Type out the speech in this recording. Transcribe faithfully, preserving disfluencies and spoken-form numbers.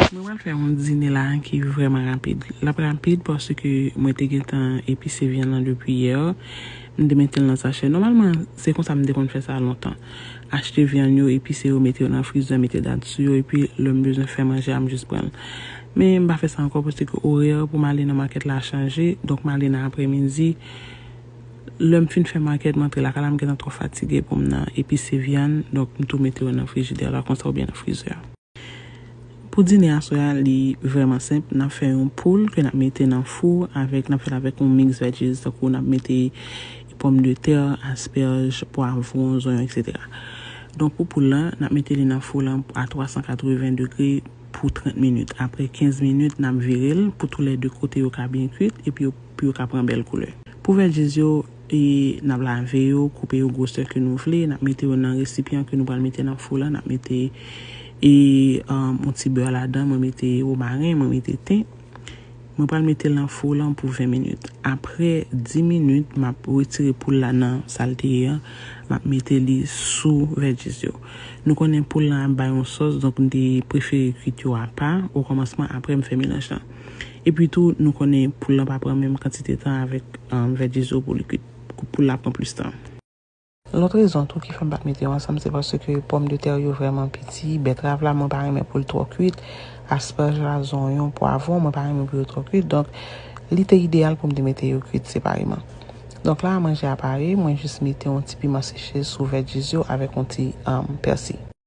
Mwen pral fè yon dine la ki vrèman rapid. L ap rapid paske mwen te gentan epise vyann lan depi yè. M te mete l nan sachè. Nòmalman, se konsa m te konn fè sa lontan. Achte vyann yo, epise yo, mete yo nan frizè, mete dat sou yo, epi lè m bezwen fè manje a, m jis pran l. Men m pa fè sa ankò paske orè pou m ale nan makèt la chanje, donk m ale nan aprèmidi. Lè m fin fè makèt, m antre lakay la, m gentan twò fatige pou m nan epise vyann, donk m tou mete yo nan frijidè la konsa oubyen nan frizè. Pou dine aswè a, li vrèman senp. N ap fè yon poul ke n ap mete nan fou avèk, n ap fè l avèk yon mix veggies, tankou n ap mete pòmdetè, aspèj, pwavwon, zonyon, etsetera. Donk, pou poul lan, n ap mete li nan fou lan a twa san katreven degre pou trant minit. Apre kenz minit, n ap vire l pou tou lè de kote yo ka byen kwit epi yo, pou yo ka pran bèl koulè. Pou veggies yo, e, n ap lave yo, koupe yo gwosè ke nou vle, n ap mete yo nan resipyan ke nou pral mete nan fou lan, n ap mete e, um, yon ti bè ladan, mwen mete womaren, mwen mete ten. Mwen pral mete l nan fou lan pou ven minit. Apre dis minit, m ap retire poul la nan sa l te ye an, m ap mete li sou veggies yo. Nou konnen poul lan ap bay yon sòs, donk m te prefere kwit yo apa, okòmansman, apre m fè melanj lan. Epi tou, nou konnen poul lan pa pran menm kantite tan avèk, um, veggies yo pou li kwit. Poul la pran plis tan. Lòt rezon tou ki fè m pa t mete yo ansanm, se paske pòmdetè yo vrèman piti, bètrav la, mwen pa renmen pou l twò kwit, aspèj la, zonyon, pwavwon, mwen pa renmen pou yo twò kwit. Donk, li te ideyal pou m te mete yo kwit separeman. Donk la, manje a pare, mwen jis mete yon ti piman seche sou veggies yo avèk yon ti, um, pèsi.